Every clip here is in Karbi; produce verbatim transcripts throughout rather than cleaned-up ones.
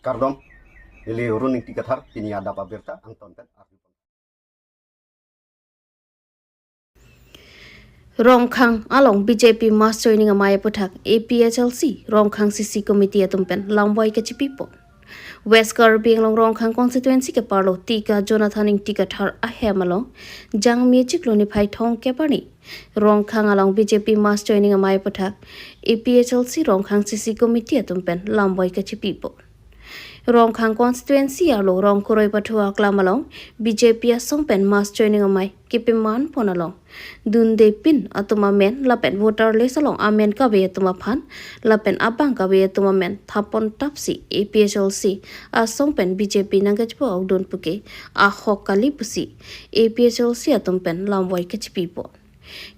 Kardom, neli Run Ingti Kathar, pini adap abirta angton pen arju. Rongkhang along B J P mass joining amei aputhak A P H L C Rongkhang C C committee atum pen lamvoi kachipi pon. West Karbi Anglong Rongkhang constituency keparlo T K Jonathan Ingti Kathar ahem along Jangmi achiklo niphai thomkep arni Rongkhang along B J P mass joining amei aputhak A P H L C Rongkhang C C committee atum pen lamvoi kachipi pon. Rongkhang constituency arlo Rongkuroi Pathu aklam along B J P asong pen mass joining amei kepaman pon along dunde pin atum amen lapen voter list along amen kave atum aphan lapen abang kave atum amen thap pon tapsi A P H L C asong pen B J P nangkachepok dun puke ahok kali pusi A P H L C atum pen lamvoi kachipi pon.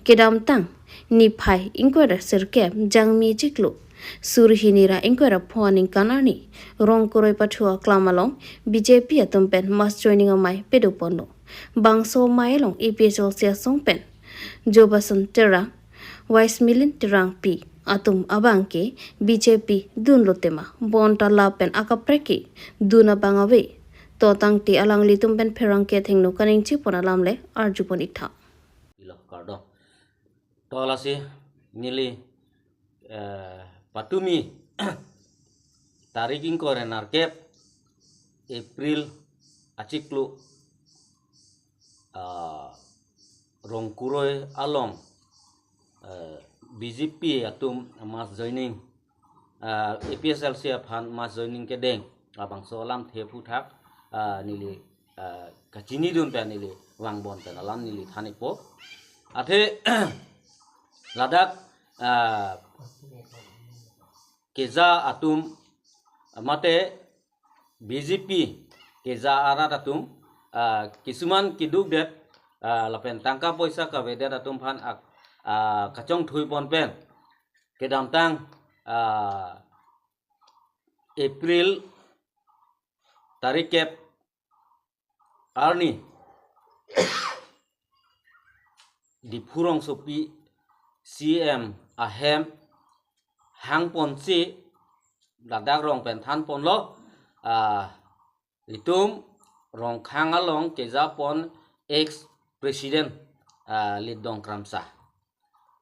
Kedamtang niphai ingkoi ra sirkep Jangmi achiklo suri hini ra ingkoi ra pho aningkan arni Rongkuroi Pathu aklam along B J P atum pen mass joining amei pado ponlo. Bangso amei along A P H L C asong pen Jobason Terang, Wise Milin Terangpi atum abang ke B J P dunlo tema bonta lapen akaprek ke dun abang ave. To tangte alanglitum pen pherangke thengno kaningje pon alam le arju pon ik tha. Ilo kardom. To lasi neli, eh, patumi tarik ingkoi ra nerkep April achiklo, ah, Rongkuroi along, eh, B J P atum mass joining, ah, A P H L C aphan mass joining kedeng labangso alamthe aputhak, ah, neli, ah, kachini dun pen neli vang pon pen alam neli than-ikpo. Athe ladak, ah, keja atum mate B J P keja arat atum, ah, kisuman keduk det, ah, lapen tangka poisa kavedet atum aphan ak-, ah, kachongthui pon pen kedamtang, ah, April tarik kep arni Diphu rongsopi C M ahem hang ponsi ladak rong pen than ponlo, ah, itum Rongkhang along keja pon ex president, ah, Litdong Kramsa.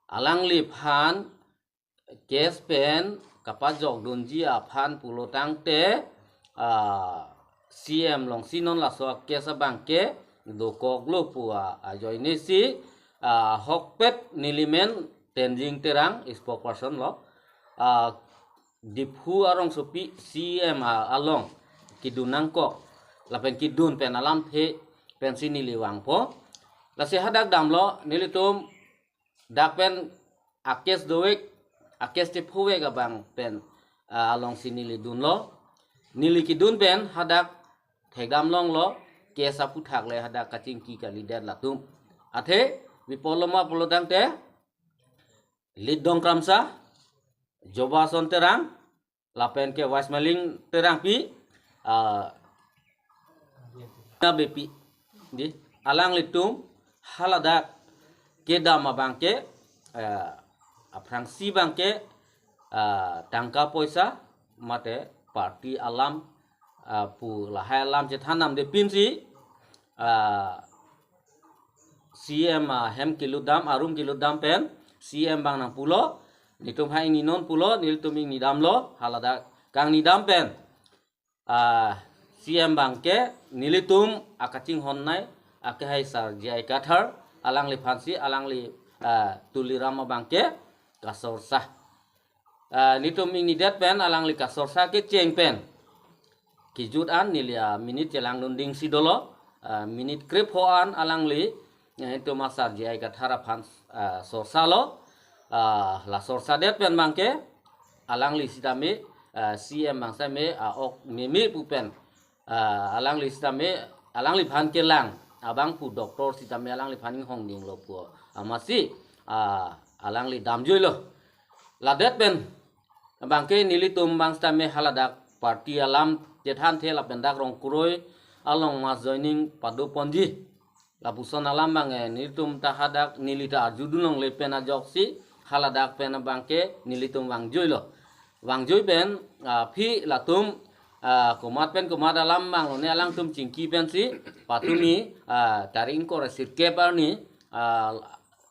Alangliphan case pen kapajok dunji aphan pulo tangte, ah, C M alongsi non laso case abang ke dokoklo pu a, ajoine si, ah, ahokpet nelimen Tenzing Terang spokesperson lo, ah, Diphu arongsopi C M a, along kedun nangkok lapen kedun pen alamthe pensi neli vangpo. Lasi hadak damlo nelitum dak pen akes dovek, akes tephovek abang pen, ah, alongsi neli dunlo. Neli kedun pen hadak thekdam longlo, case aputhak le hadak kachingki kalidet latum. Athe bipoloma pulo tangte Litdong Kramsa, Jobason Terang, lapen ke Wise Milin Terangpi, ah, na bepi. Di, alanglitum haladak kedam abang ke, eh, aphrangsi abang ke, eh, tangka poisa mate party alam, eh, pu lahai alam chethan namde pinsi, eh, C M ahem kelutdam, arum kelutdam pen C M abang nangpulo, netum ha ingni non pulo, nelitum ingni damlo, haladak kangnidam pen, ah, C M abang ke nelitum akachinghonnei akehai sar J I Kathar alangliphansi alangli, ah, Tuliram abang ke kasorsa. Ah, netum ingnidet pen alangli kasorsa kecheng pen kejut an neli, ah, minute chelangdun dingsi dolo, ah, minute krepho an alangli, eh, itum asar J I Kathar aphan, ah, sorsalo, ah, la sorsadet pen abang ke alangli sitame, ah, C M abang sitame, ah, ok meme pu pen, ah, alangli sitame, alangliphan kelang abang pu doctor sitame alangliphan inghong dinglo pu amatsi, ah, alangli damjoilo. Ladet pen abang ke nelitum abang sitame haladak party alam chethanthe lapen dak Rongkuroi along mass joining pado ponji. Lapuson alam abang, eh, nelitum ta hadak neli ta arjudun longle pen ajoksi haladak pen abang ke nelitum vangjoilo. Vangjoi pen, ah, aphi latum ah, komat pen komat alam vanglo ne alangtum chingki pensi patumi, ah, tarik ingkoi ra sirkep arni, ah,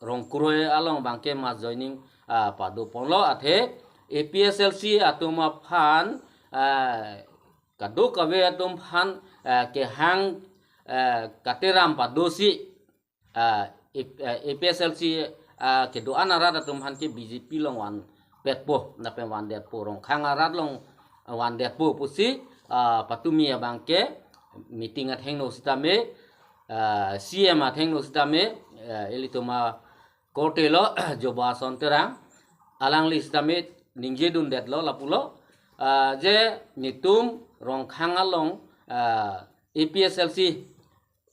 Rongkroi along abangke mass joining, ah, pado ponlo athe A P H L C atum aphan, ah, kadokave atum aphan, ah, kehang, ah, kateram padosi, ah, A-, ah, A P H L C, ah, kedo-an arat atum aphan ke B J P along vanpetpo, lapen vandetpo, Rongkhang arat along vandetpo pusi, ah, patumi abangke meeting athengno sitame, ah, C M athengno sitame, ah, ilitum akorte lo Joba Ason Terang, alangli sitame ningjedundetlo lapulo, ah, je netum Rongkhang along, ah, A P H L C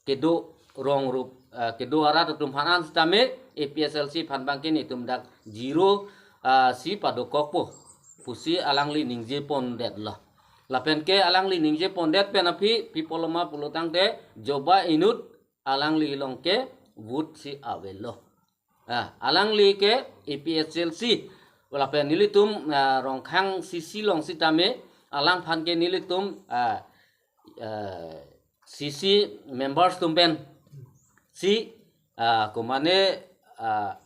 kedo rong rup, ah, kedo arat atum aphan an sitame A P H L C aphan abangke netum dak zero, ah, si padokokpo pusi alangli ningje pondetlo. Lapen ke alangli ningje pondet pen aphi pi apotlo ma pulo tangte Joba inut alangli along ke vote si avelo. Ah, alangli ke A P H L C, lapen nelitum, ah, Rongkhang C C along sitame alangphan ke nelitum, ah, ah, C C members atum pensi, ah, komane, ah,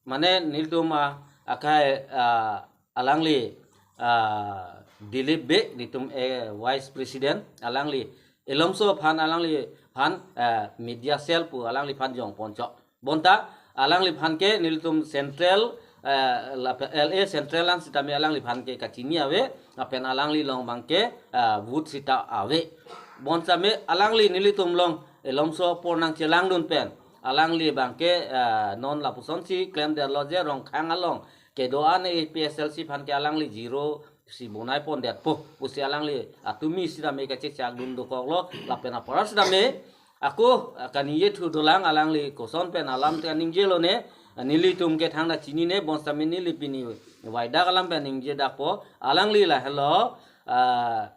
mane nelitum, ah, akai, ah, alangli, ah, Dilip Bey, netum, eh, Vice President, alangli Elomso aphan, alangliphan, ah, media cell pu alangliphan jongponchok. Bonta alangliphan ke nelitum central, eh, lapen L A central an sitame alangliphan ke kachini ave, lapen alangli along abangke, eh, vote sita ave. Bonsitame alangli nelitum along Elomso apor nangchelangdun pen alangli abangke, eh, non lapusonsi klemdetlo je Rongkhang along kedo-an A P H L C aphan ke alangli zero si bonai pondetpo pusi alangli atumi sitame kachechakdun dokoklo, lapen apor sitame ako kaningje thu dolang, alangli koson pen alam te ningjelo ne, nelitum ke thangta chinine, bonsitame neli pini waida alam pen ningjedakpo, alangli lahelo, ah,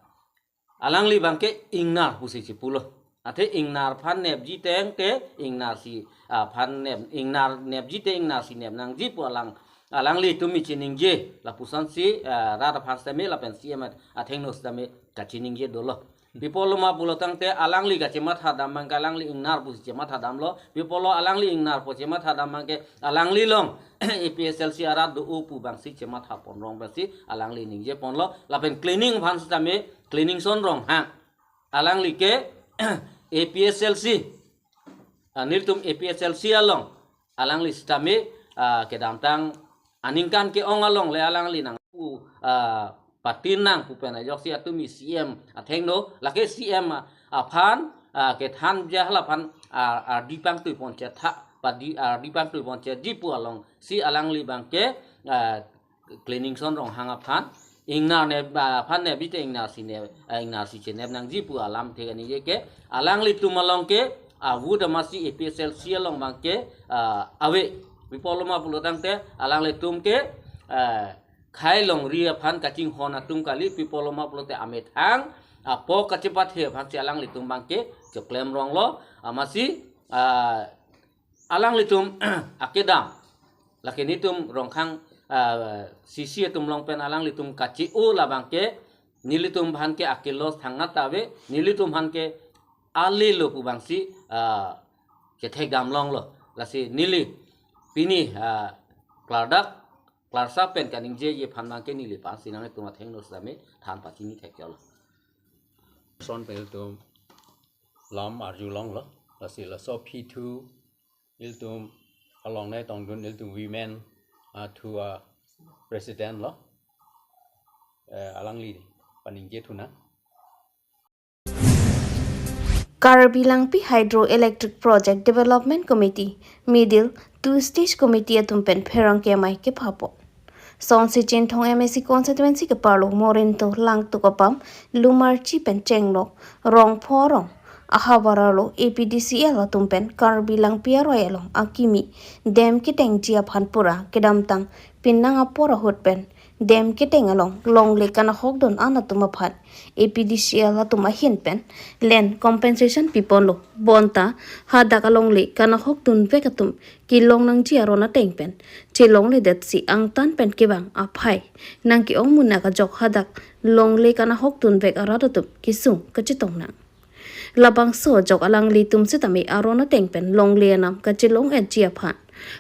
alangli abangke ingnar pusi chipulo. Athe ingnar aphan nepji tangte ingnar si, ah, aphan nep, ingnar nepji te ingnar si nepnangji pu alang, alangli tumi chiningje, lapusonsi, ah, rat aphan sitame lapen C M athengno sitame kachiningje dolo. Pi apotlo ma pulo tangte alangli kachematha dam abangke alangli ingnar pusi chematha damlo. Pi apotlo alangli ingnar pu chematha dam abangke alangli along A P H L C arat do-o pu abangsi chematha ponrong abangsi alangli ningje ponlo. Lapen cleaning aphan sitame cleaning son Ronghang, alangli ke A P H L C, ah, nelitum A P H L C along alangli sitame, ah, kedamtang aningkan ke-ong along le alangli nangpu, ah, patin nang pu pen ajoksi atumi C M athengno, lake C M aphan, ah, kethan ja halaphan, ah, ardi pangtui ponchetha, padi ardi pangtui ponchetji pu alongsi alangli abangke, ah, cleaning son Ronghang aphan ingnar ne, ah, aphan nepji te ingnar si ne, ah, ingnar si chenepnangji pu alam te kaningje ke alanglitum along ke, ah, vote amatsi A P H L C along abangke, ah, ave. Pi apotlo ma pulo tangte alanglitum ke, ah, khei longri aphan kachinghon atum kali, pi apotlo ma pulote amethang apok kachepathe aphansi alanglitum abangke choklem ronglo, amatsi, ah, alanglitum akedam, lake netum Rongkhang, ah, C C atum along pen alanglitum kache-o labangke nelitum aphan ke akelos thangnat ave, nelitum aphan ke alelo pu abangsi, ah, kethek dam longlo. Lasi neli pini, ah, klardak klarsa pen kaningjeji aphan abangke neli aphansi nanglitum athengno sitame than pachini thekchoklo. Son pen ilitum lam arjulonglo, lasi laso aphi thu ilitum along ne tongdun ilitum women, ah, thu a president lo, eh, alangli paningje thunang. Karbi Langpi Hydroelectric Project Development Committee, middle two stage committee atum pen pherangke amei kepapon. Songsi Chinthong M A C constituency keparlo Morinto Langtuk apam Lumarchi pen chenglok Rongpho arong ahavar arlo A P D C L atum pen Karbi Langpi aroi along akimi dam ketengji aphan pura kedamtang pinang apor ahut pen dam keteng along longle kanahokdun an atum aphan A P D C L atum ahin pen land compensation piponlo. Bonta hadak alongle kanahokdunvek atum kelong nangji aron ateng pen chelongledetsi angtan pen kevang aphai nangke-ong munak ajok hadak longle kanahok dunvek arat atum kesung kachetong nang. Labangso ajok alanglitum sitame aron ateng pen longle anam kachelong-etji aphan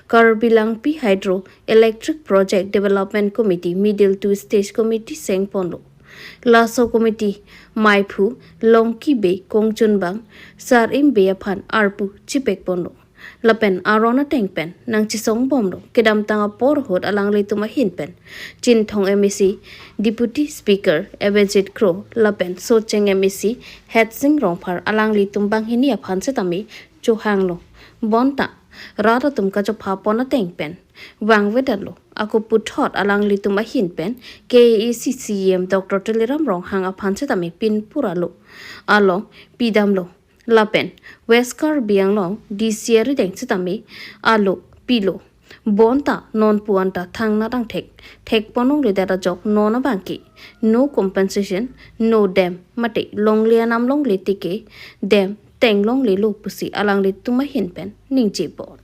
Karbi Langpi Hydro Electric Project Development Committee Middle Two Stage Committee sengponlo. Laso committee maiphu Longki Bey, kongchunbang Sarim Bey aphan arpu chipekponlo. Lapen aron ateng pen nangchesongbomlo. Kedamtang apor ahut alanglitum ahin pen Chinthong M A C, Deputy Speaker Avijit Kro lapen Socheng M A C Hetsing Rongphar alanglitum banghini aphan sitame chohanglo. Bonta rat atum kachophapon ateng pen vangvedetlo. Ako puthot alanglitum ahin pen K A A C C E M Doctor Tuliram Ronghang aphan sitame pinpur alo along pidamlo. Lapen West Karbi Anglong D C arideng sitame alo pilo. Bonta non pu-an ta thangnat angthek thekpon longledet ajok non abangke no compensation, no dam mate longle anam longle tike dam tenglonglelo pusi alanglitum ahin pen ningjepon.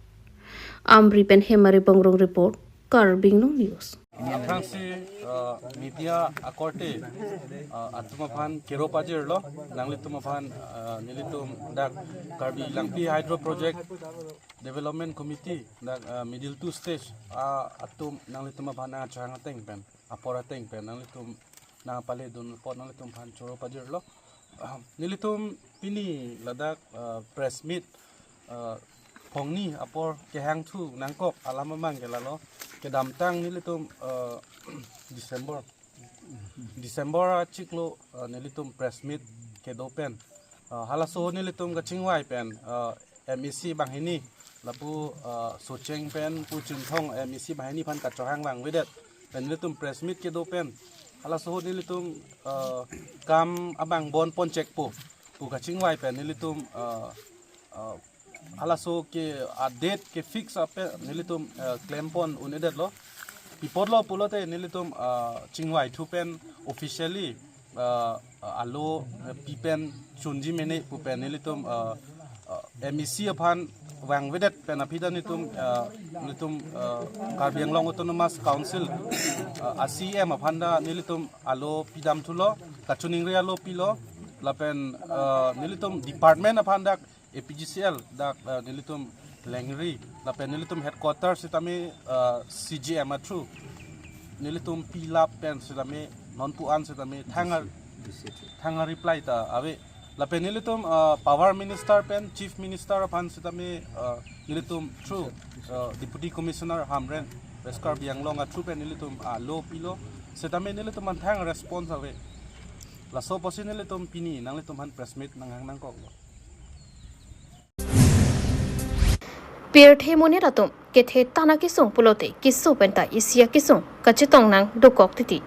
Amri pen Hemari Bongrung report, Karbi Anglong News. Aphrangsi, uh, media akorte, uh, atum aphan kero pajirlo, nanglitum aphan, uh, nelitum dak Karbi Langpi Hydro Project Development Committee dak, uh, Middle Two Stage, uh, atum nanglitum aphan nangchohang ateng pen, apor ateng pen nanglitum nangpaledun apot nanglitum aphan choro pajirlo. Ahem, nelitum pini ladak, uh, press meet, uh, phongni apor kehangthu nangkok alam abangke lalo. Kedamtang nelitum, uh, December, December achiklo, uh, nelitum press meet kedo pen, uh, halaso nelitum kachingvai pen, uh, M A C banghini lapu, uh, Socheng pen pu Chinthong M A C banghini aphan kachohang vangvedet pen nelitum press meet kedo pen halaso nelitum, uh, kam abang bon ponchekpo pu kachingvai pen nelitum, uh, uh, halaso ke a-date kefix ape nelitum, uh, klempon un-edetlo. Pi apotlo pulote nelitum, uh, chingvaithu pen officially, uh, alo, uh, pi pen chunji mene pu pen nelitum, uh, uh, M A C aphan vangvedet pen aphi ta nelitum, uh, nelitum, uh, Karbi Anglong Autonomous Council, uh, a C E M aphan ta nelitum alo pidamthulo, kachiningri alo pilo, lapen, uh, nelitum department aphan dak A P G C L dak, uh, nelitum lengri, lapen nelitum headquarter sitame, uh, C G M a through nelitum pilap pen sitame non pu-an sitame thang a, thang a-reply ta ave. Lapen nelitum, uh, power minister pen chief minister aphan sitame, uh, nelitum through, uh, Deputy Commissioner Hamren West Karbi Anglong a through pen nelitum alo pilo, sitame nelitum aphan thang response ave. Laso apotsi nelitum pini nanglitum aphan press meet nanghang nangkoklo. Pirthe monit atum kethe tana kesung pulote keso penta isi akesung kachetong nang dokok titi.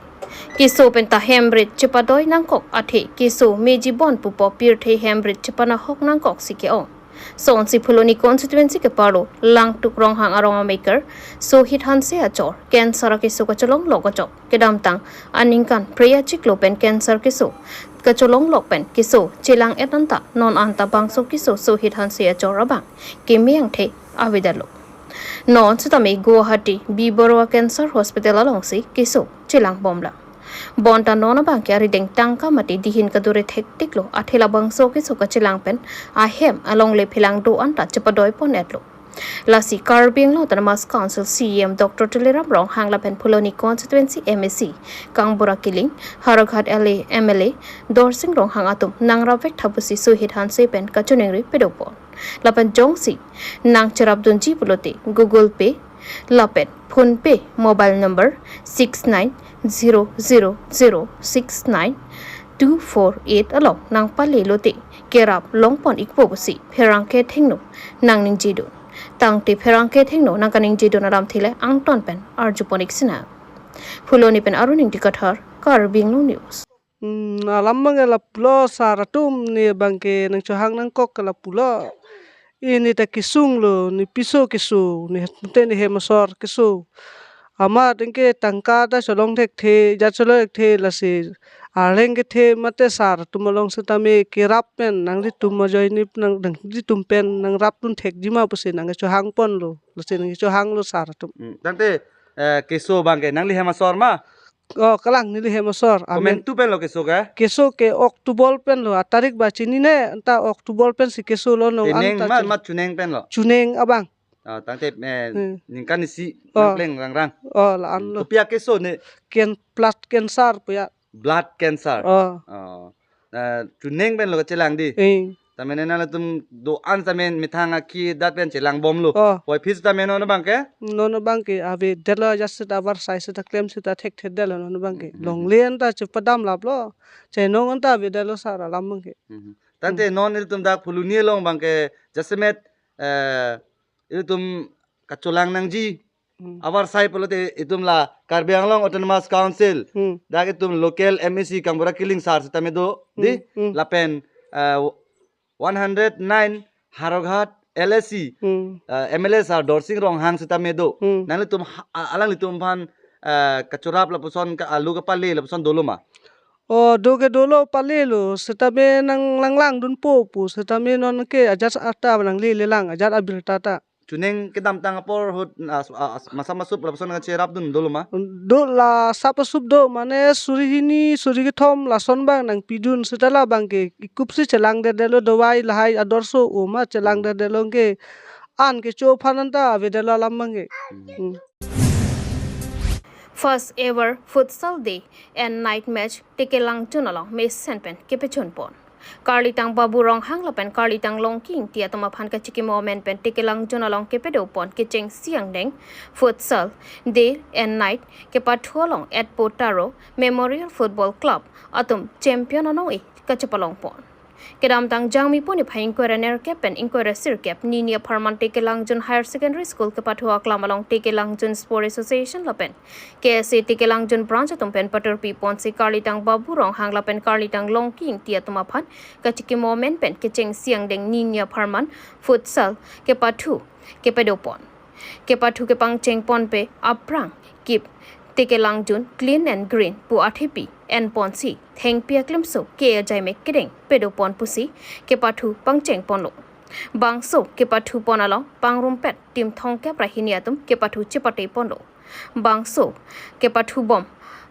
Keso penta hemrit chepadoi nangkok athe keso meji bon pupo pirthe hemrit chepanahok nangkoksi ke-ong. Sonsi Phuloni constituency keparlo Langtuk Ronghang arong amekar Sohit Hanse achor cancer akeso kacholonglok ajok kedamtang aningkan phre achiklo pen cancer keso kacholonglok pen keso chelang-et anta non anta bangso keso Sohit Hanse achor abang keme angthe avedetlo. Non sitame Guwahati B Baruah Cancer Hospital alongsi keso chelangbomlang. Bonta non abangke arideng tangka mate dihin kadure thektiklo athe labangso keso kachelang pen ahem alongle phelang do anta chepadoi pon-etlo. Lasi Karbi Anglong Autonomous Council C E M Doctor Tuliram Ronghang lapen Phuloni constituency M A C Kangbura Killing, Howraghat L A M L A Dorsing Ronghang atum nangrapvek tha pusi Sohit Hanse pen kachiningri pedopon. Lapen jongsi nangcherapdunji pulote Google Pay lapen PhonePe mobile number six nine zero zero zero six nine two four eight along nangpalelote kerap longpon ikpo pusi pherangke thengno nangningjedun. Tangte pherangke thengno nangkaningjedun alamthe le angton pen arjupon iksinang. Phuloni pen Arun Ingti Kathar, Karbi Anglong News. Hmm, alam abangke lapulo, sar atum ne abangke nangchohang nangkok ke lapulo. Ini ta kesunglo, ne piso keso, ne mate ne hem asor keso. Amat anke tangka ta cholong thekthe, jat cholong thekthe lasi arleng kethe mate sar atum along sitame kerap pen nanglitum ajoine nang, nanglitum pen nangrapdun thekji ma pusi nangkechohang ponlo, lasi nangkechohanglo sar atum. Hmm, tangte, eh, keso abangke nangli hem asor ma? Oh, kalang neli hem asor. Amen. Komantu pen lo keso ke? Keso ke October pen lo, atarik ba chinine, anta October pensi keso lo nong. Te neng anta ma, chun- ma chuneng pen lo? Chuneng abang. Ah, tangte, eh, Hmm. ningkan isi Oh. nangpleng rangrang. Oh, la-an Hmm. lo. Kopi akeso ne? Ken, blood cancer pu ya. Blood cancer. Oh. Oh. Na chuneng pen lo kachelang dei. Eh. Tame nanglitum do-an tame methang akhi dak pen chelang bomlo. Oh. Puvoiphit tame non abang ke? Non abang ke avedetlo, ajat seta avarsai seta klem seta thekthedetlo non abang ke. Hmm, hmm, hmm. Longle anta chepadam laplo. Chenong anta avedetlo sar alam abang ke. Hmm, hmm. Tangte Hmm. non ilitum dak Phuloni along abang ke jasemet, eh, ilitum kachelang nangji. Hmm. Avarsai pulote itum la Karbi Anglong Autonomous Council. Hmm. Dak itum local M A C Kangbura Killing sar sitame do, dei? Hmm, hmm. Lapen, eh, one hundred nine Howraghat L A C, Hmm. eh, M L A sar Dorsing Ronghang sitame do. Hmm. Nanglitum ha-, a-, alanglitum aphan, eh, kachorap lapuson ka alu kapale lapuson dolo ma? Oh, do ke dolo, palelo, sitame nang langlangdunpo pu, sitame non ke ajat ata nanglelelang, ajat abirta ta. Chuneng kedamtang apor ahut, ah, ah, masap masup lapuson kacherapdun dolo ma? Do, la sap asup do, mane suri hini, suri kethom lason abang nangpidun, seta la abang ke ikupsi chelangdedetlo, dawai lahai ador so-o ma chelangdedetlo ke, an kecho aphan anta avedetlo alam abang ke. Hmm. Hmm. First ever Futsal Day and Night Match Tekelangjun along mesen pen kepechun pon. Karlitang Babu Ronghang lapen Karlitang Longki Ingti atum aphan kachikimo amen pen Tekelangjun along kepadopon kechengsi angdeng Futsal Day and Night kepathu along Etpo Taro Memorial Football Club atum champion anong-e kachepalong pon. Kedamtang Jangmi puni phai ingkoi ra nerkep pen ingkoi ra sirkep nini apharman Tekelangjun Higher Secondary School kepathu aklam along Tekelangjun Sport Association lapen K S A Tekelangjun Branch atum pen paturpi ponsi Karlitang Babu Ronghang lapen Karlitang Longki Ingti atum aphan kachikimo amen pen kechengsi angdeng nini apharman Futsal kepathu kepadopon. Kepathu kepangcheng ponpe aphrang kip Tekelangjun Clean and Green pu athepi enponsi thengpi aklimso ke ajaimek kedeng padopon pusi kepathu pangcheng ponlo. Bangso kepathu pon along pangrumpet team thomkep ra hini atum kepathu chepate ponlo. Bangso kepathu bom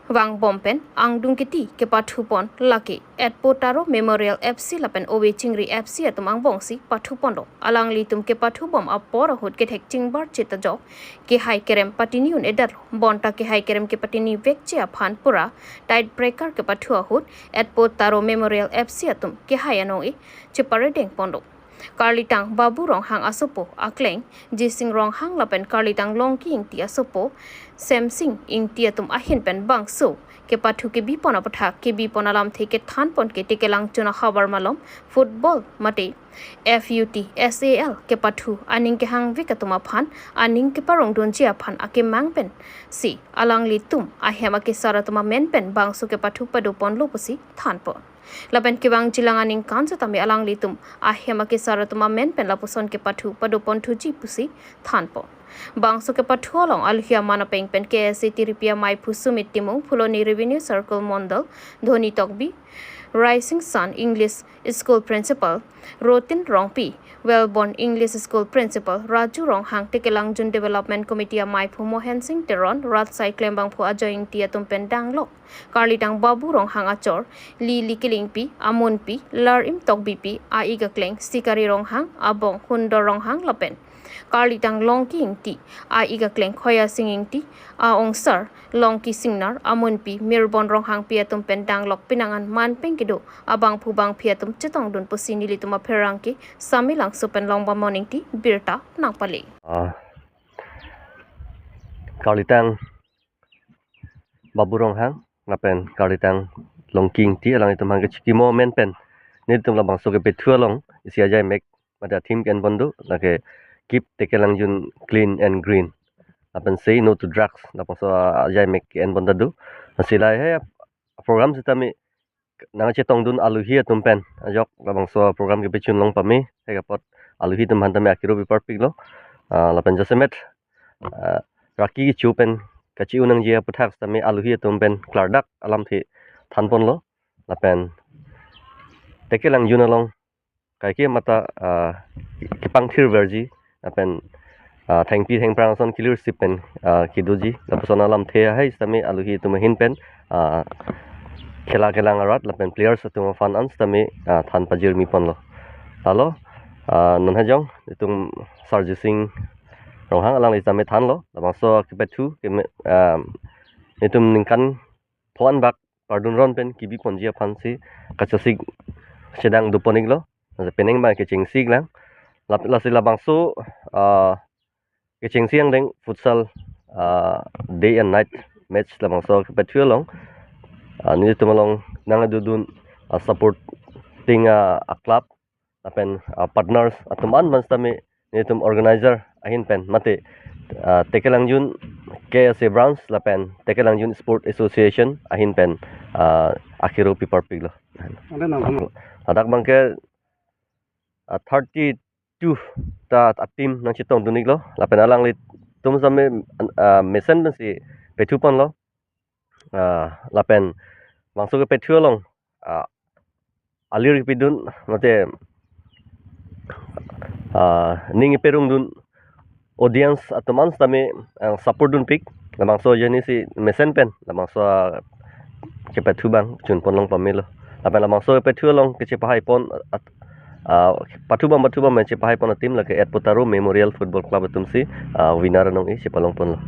vangbom pen angdung kiti kepathu pon lake Etpo Taro Memorial F C lapen Ove Chingri F C atum angbongsi pathu ponlo. Alanglitum kepathu bom apor ahut kethek chingbar chit ajok kehai kerem patini un-edetlo. Bonta kehai kerem kepatini vekji aphan pura tiebreaker kepathu ahut Etpo Taro Memorial F C atum kehai anong-e cheparedeng ponlo. Karlitang Babu Ronghang asopo akleng Jising Ronghang lapen Karlitang Longki Ingti asopo Semsing Ingti atum ahin pen bangso kepathu kebi pon aputhak kebi pon alamthe kethan pon ke Tekelangjun ahavar malom football mate F U T S A L kepathu aning kehangvek atum aphan aning keparongdunji aphan akemang pensi alanglitum ahem akesar atum amen pen bangso kepathu padoponlo pusi than pon. Lapen kevangjilang aningkan setame alanglitum ahem akesar atum amen pen lapuson kepathu padoponthuji pusi than pon. Bangso kepathu along alohi aman apeng pen K S A tiripi amaiphu Sumit Timung, Phuloni Revenue Circle Mondol, Dhoni Tokbi, Rising Sun English School Principal Rotin Rongpi, Wellborn English School Principal Raju Ronghang, Tekelangjun Development Committee amaiphu Mohen Singh Teron, Ratsai klembangphu Ajoy Ingti atum pen danglok Karlitang Babu Ronghang achor, Lili Kilingpi, Amunpi, Larim Tokbipi, a-ik akleng Sikari Ronghang, abong Hundor Ronghang lapen Karlitang Longki Ingti, a-ik akleng Khoya Sing Ingti, a-ongsar Longki Singnar, Amunpi Mirbon Ronghangpi atum pen danglok pinangan manpeng kedo abangphu bangphi atum chetongdun pusi nelitum apherangke Samelangso pen Longbamon Ingti birta nangpale. Ah, Karlitang Babu Ronghang lapen Karlitang Longki Ingti alanglitum aphan kachikimo amen pen nelitum labangso kepathu along isi ajaimek mate a-theme ke-en pon do, lake Keep Tekelangjun Clean and Green lapen Say No to Drugs, labangso ajaimek ke-en pon ta do. Lasi lahai program setame nangchetongdun alohi atum pen ajok labangso program kepachun long pame, hai apot alohi atum aphan tame akiru piparpiklo. Ah, lapen jasemet, ah, raki kecho pen kachi-un nangji aputhak setame alohi atum pen klardak alamthe than ponlo. Lapen Tekelangjun along kaike mata, ah, kepangthir verji lapen ah, thengpi thengphrang ason kilir sip pen, ah, kedoji. Lapuson alamthe ahai sitame alohi atum ahin pen, ah, khela kelang arat lapen players atum aphan an sitame, ah, than pajirmi ponlo. Lalo, ah, non hajong itum Sarjising Ronghang alangli sitame thanlo. Labangso kepethu keme, ah, itum ningkan pho-an bak pardun ron pen kebi ponji aphansi kachesik chedang do pon-iklo. Lasi penang abang kechengsi lang. Lap-, lasi labangso, ah, kechengsi angdeng futsal, ah, day and night match labangso kepethu along, ah, nelitum along nangdodun, ah, supporting, ah, a club lapen, ah, partners atum an man sitame nelitum organizer ahin pen mate, ah, Tekelangjun K S A branch lapen Tekelangjun Sport Association ahin pen, ah, akiro piparpiklo. Ante nang Ladak abangke, ah, thirty-two ta a team nangchetongdun-iklo. Lapen alanglitum sitame, ah, mesen pensi pethu ponlo. Ah, lapen labangso kepethu along, ah, alir kepidun mate, ah, ning iperungdun audience atum an sitame, ah, support dunpik. Labangso ajoinesi mesen pen labangso, ah, kepethu abang chun pon long pamelo. Lapen labangso kepethu along kechepahai pon at-, ah, pathu abang pathu abang kechepahai pon a team lake Etpotaro Memorial Football Club atumsi, ah, winner anong-i chepalong ponlo.